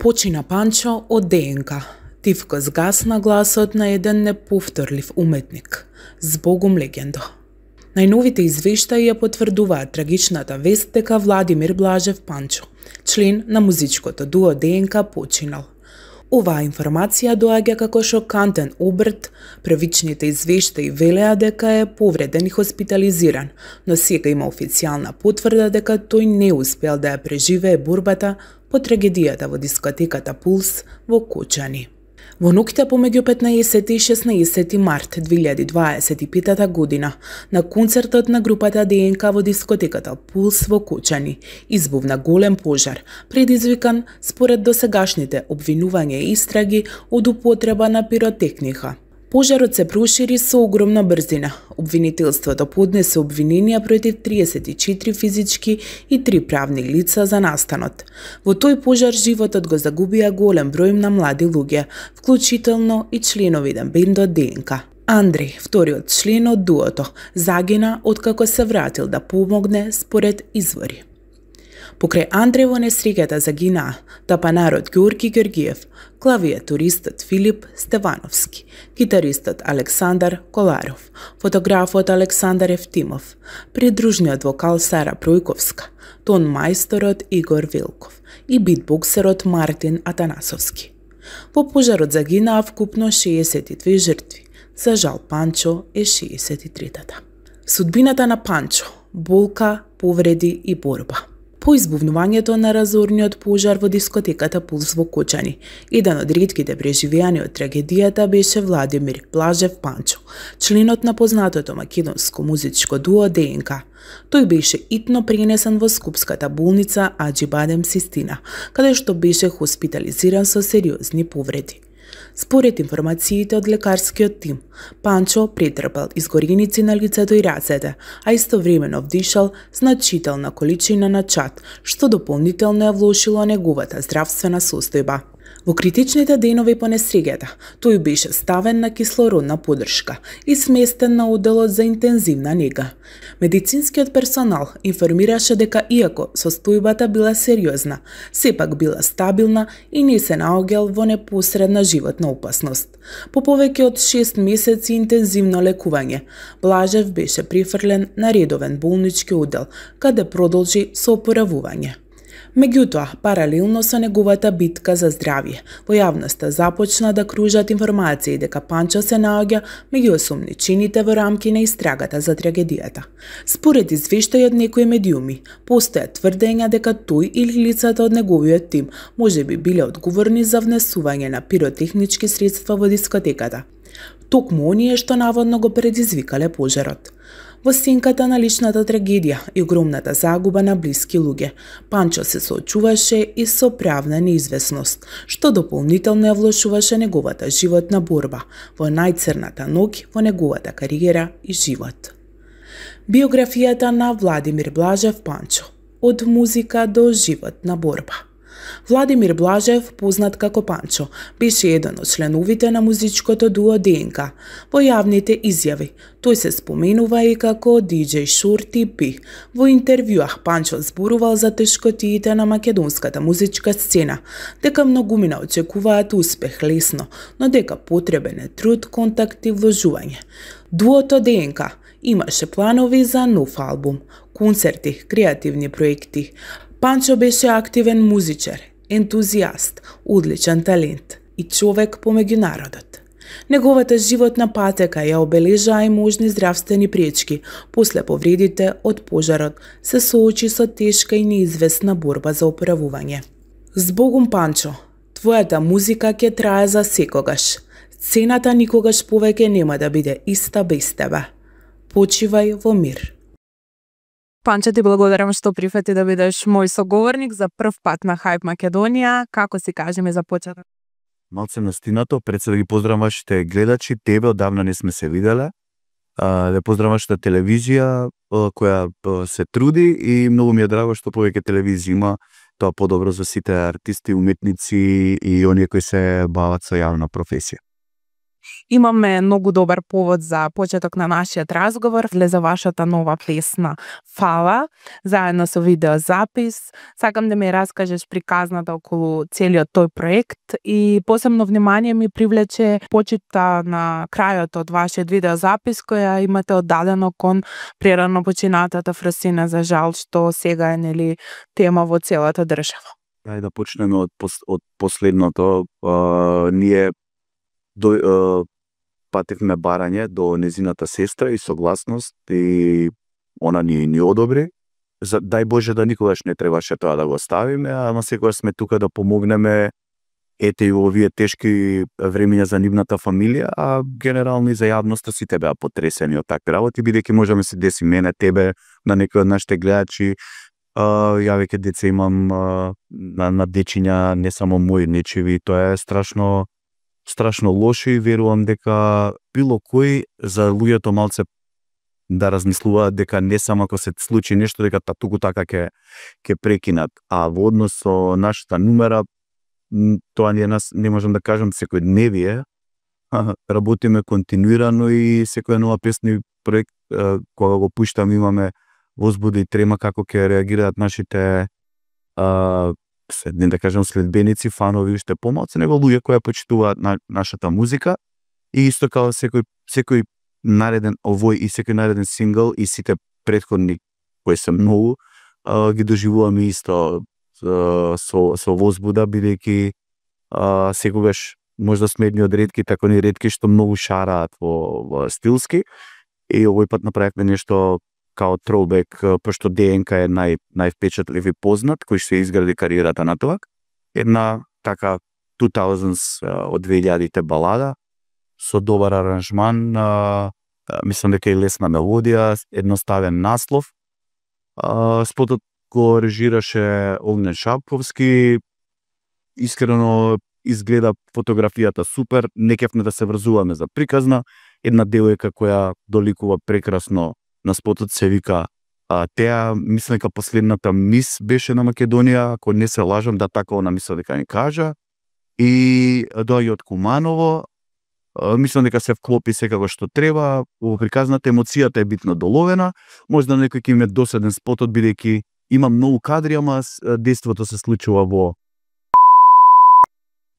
Почина Панчо од ДНК. Тивко згасна гласот на еден неповторлив уметник. Збогум легендо. Најновите извештаи ја потврдуваат трагичната вест дека Владимир Блажев Панчо, член на музичкото дуо ДНК, починал. Оваа информација доаѓа како шокантен обрт. Првичните извештаи велеа дека е повреден и хоспитализиран, но сега има официјална потврда дека тој не успел да ја преживее борбата по трагедијата во дискотеката Пулс во Кочани. Во ноќта помеѓу 15 и 16 март 2025 година, на концертот на групата ДНК во дискотеката Пулс во Кочани, избувна голем пожар, предизвикан според досегашните обвинувања и истраги од употреба на пиротехника. Пожарот се прошири со огромна брзина. Обвинителството поднесе обвиненија против 34 физички и 3 правни лица за настанот. Во тој пожар животот го загубија голем број на млади луѓе, вклучително и членови на бендот ДНК. Андреј, вториот член од дуото, загина откако се вратил да помогне според извори. Покрај Андреј во несреќата загинаа тапанарот Ѓорги Ѓоргиев, клавиатуристот Филип Стевановски, гитаристот Александар Коларов, фотографот Александар Евтимов, придружниот вокал Сара Пројковска, тон мајсторот Игор Велков и битбоксерот Мартин Атанасовски. Во пожарот загинаа вкупно 62 жртви. За жал Панчо е 63-тата. Судбината на Панчо, болка, повреди и борба. По избувнувањето на разорниот пожар во дискотеката Пулс во Кочани, еден од ретките преживеани од трагедијата беше Владимир Блажев Панчо, членот на познатото македонско музичко дуо ДНК. Тој беше итно пренесен во скупската болница Аџи Бадем Систина, каде што беше хоспитализиран со сериозни повреди. Според информациите од лекарскиот тим, Панчо претрпел изгореници на лицето и рацете, а истовремено вдишал значителна количина на чад, што дополнително ја влошило неговата здравствена состојба. Во критичните денови по несреќата, тој беше ставен на кислородна поддршка и сместен на оделот за интензивна нега. Медицинскиот персонал информираше дека иако состојбата била сериозна, сепак била стабилна и не се наоѓал во непосредна животна опасност. По повеќе од 6 месеци интензивно лекување, Блажев беше прифрлен на редовен болнички одел, каде продолжи со опоравување. Меѓутоа, паралелно со неговата битка за здравје, во јавноста започна да кружат информации дека Панчо се наоѓа меѓу осумничените во рамки на истрагата за трагедијата. Според извештаи од некои медиуми, постојат тврдења дека тој или лицата од неговиот тим можеби биле одговорни за внесување на пиротехнички средства во дискотеката. Токму оние што наводно го предизвикале пожарот. Во сенката на личната трагедија и огромната загуба на блиски луѓе, Панчо се соочуваше и со правна неизвестност, што дополнително ја влошуваше неговата животна борба во најцрната ноќ во неговата кариера и живот. Биографијата на Владимир Блажев Панчо, од музика до животна борба. Владимир Блажев, познат како Панчо, беше еден од членовите на музичкото дуо ДНК. Во јавните изјави тој се споменува и како DJ Шорти Пи. Во интервјуах Панчо зборувал за тешкотиите на македонската музичка сцена, дека многумина очекуваат успех лесно, но дека потребен е труд, контакт и вложување. Дуото ДНК имаше планови за нов албум, концерти, креативни проекти. Панчо беше активен музичар, ентузијаст, одличен талент и човек помеѓу народот. Неговата животна патека ја обележаа и можни здравствени пречки. После повредите од пожарот се соочи со тешка и неизвестна борба за оправување. Збогум Панчо, твојата музика ќе трае за секогаш. Сцената никогаш повеќе нема да биде иста без тебе. Почивај во мир. Панчо, ти благодарам што прифати да бидеш мој соговорник за прв пат на Хајп Македонија. Како си кажеме за почеток? Малце настинато, пред се да ги поздравам вашите гледачи, тебе одавна не сме се виделе. Да поздравам вашата телевизија која се труди и многу ми е драго што повеќе телевизија има, тоа подобро за сите артисти, уметници и оние кои се бават со јавна професија. Имаме многу добар повод за почеток на нашиот разговор. Влезе вашата нова песна Фала, заедно со видеозапис. Сакам да ми раскажеш приказната околу целиот тој проект и посебно внимание ми привлече почита на крајот од вашиот видеозапис која имате оддадено кон прерано починатата Фросина за жал, што сега е нели тема во целата држава. Ајде да почнеме од последното. Ние патевме барање до незината сестра и согласност и она ни одобри. Дај Боже да никогаш не требаше тоа да го ставиме, ама секогаш сме тука да помогнеме ете и овие тешки времиња за нивната фамилија, а генерално и за јавноста сите беа потресени од такви работи, бидејќи може да се деси мене, тебе, на некој од нашите гледачи. Ја веќе деца имам на дечиња, не само мои нечеви, тоа е страшно лошо и верувам дека било кој за луѓето малце да размислуваат дека не само ако се случи нешто дека туку така ќе прекинат, а во однос со нашата numera тоа не можам да кажам секојдневие, работиме континуирано и секоја нова песна проект кога го пуштам имаме возбуда и трема како ќе реагираат нашите да кажам следбеници, фанови, уште помалку него луѓе кои почитуваат нашата музика и исто како секој нареден овој и секој нареден сингл и сите претходни кои се многу ги доживуваме исто со возбуда, бидејќи секогаш можда сме едни од ретки, тако ни ретки што многу шараат во стилски и овој пат направивме нешто као throwback, пошто ДНК е највпечатлив и познат, кој се изгради кариерата на тоа. Една така 2000s од 2000-те балада со добар аранжман, мислам дека и лесна мелодија, едноставен наслов. Спотот го режираше Огнен Шапковски. Искрено изгледа фотографијата супер, не кефме да се врзуваме за приказна. Една девојка која доликува прекрасно на спотот се вика Теа, мислам дека последната мис беше на Македонија, ако не се лажам, да така она мисля дека ни кажа. И доаѓа од Куманово, мислам дека се вклопи секако што треба, во приказната емоцијата е битно доловена, можда некој ќе име доседен спотот, бидејќи има многу кадри, ама дејството се случува во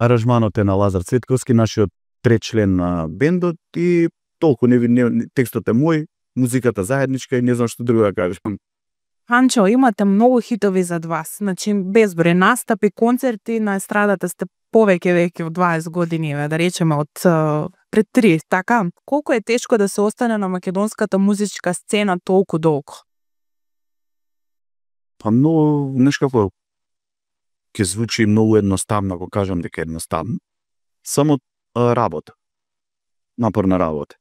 аранжманот е на Лазар Цветковски, нашиот трет член на бендот и толку текстот е мој, музиката заедничка и не знам што друго да кажам. Ханчо, имате многу хитови зад вас, значи безброј настапи, концерти, на естрадата сте веќе од 20 години, да речеме од пред 30, така? Колку е тешко да се остане на македонската музичка сцена толку долго? Па многу, нешкако ќе звучи многу едноставно, ако кажам дека е едноставно. Само работа. Напорна работа.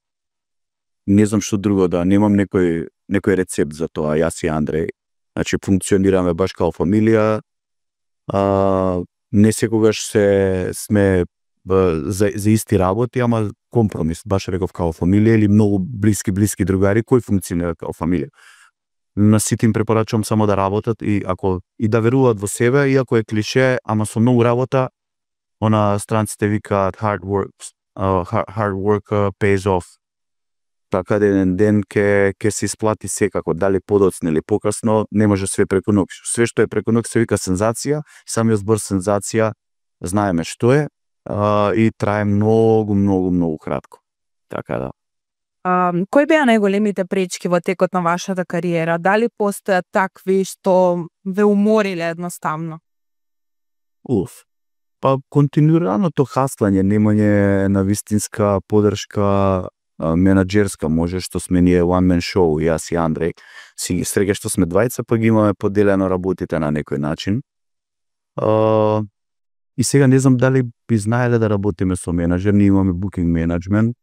Не знам што друго да, немам некој рецепт за тоа, јас и Андреј. Значи, функционираме баш као фамилија, не секогаш сме за исти работи, ама компромис, баш реков као фамилија или многу блиски другари кои функционираат као фамилија. На сите им препорачувам само да работат и да веруваат во себе, иако е клише, ама со многу работа, она странците викаат hard work pays off. Така еден ден ќе се исплати секако, дали подоцна или покасно, не може све преку ноќ. Све што е преку ноќ се вика сензација, самиот збор сензација знаеме што е и трае многу кратко. Така да. Кои беа најголемите пречки во текот на вашата кариера? Дали постојат такви што ве умориле едноставно? Па континуираното хаслање, немање на вистинска подршка менаџерска, може што сме ние one man show, јас и Андреј, среќа што сме двајца, па ги имаме поделено работите на некој начин. И сега не знам дали би знаеле да работиме со менаџер, ние имаме booking management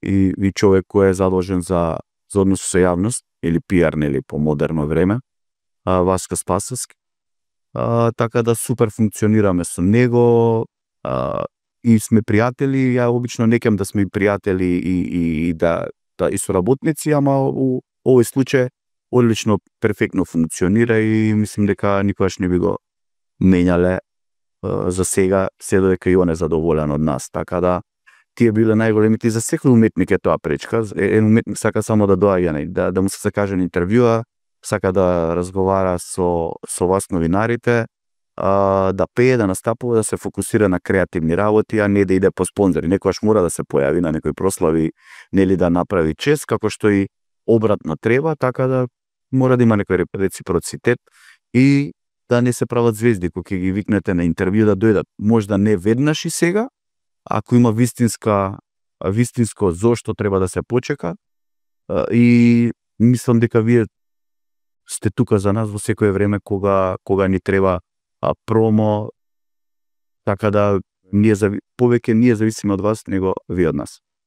и човек кој е задолжен за однос со јавност, или PR, нели по модерно време, Васка Спасовски. Така да супер функционираме со него, и сме пријатели, ја обично не кем да сме пријатели и соработници, ама у овој случај одлично, перфектно функционира и мислам дека никогаш не би го менјале за сега, се додека и он е задоволен од нас. Така да тие биле најголемите, и за секој уметник е тоа пречка. Еден уметник сака само да доаѓа, да му се закаже на интервјуа, сака да разговара со вас новинарите, да пее, да настапува, да се фокусира на креативни работи, а не да иде по спонзори. Некогаш мора да се појави на некои прослави, нели да направи чест, како што и обратно треба, така да мора да има некој реципроцитет и да не се прават звезди кога ќе ги викнете на интервју да дојдат. Можда не веднаш и сега, ако има вистинско зошто треба да се почека, и мислам дека вие сте тука за нас во секое време кога ни треба промо, така да повеќе ние зависиме од вас него вие од нас.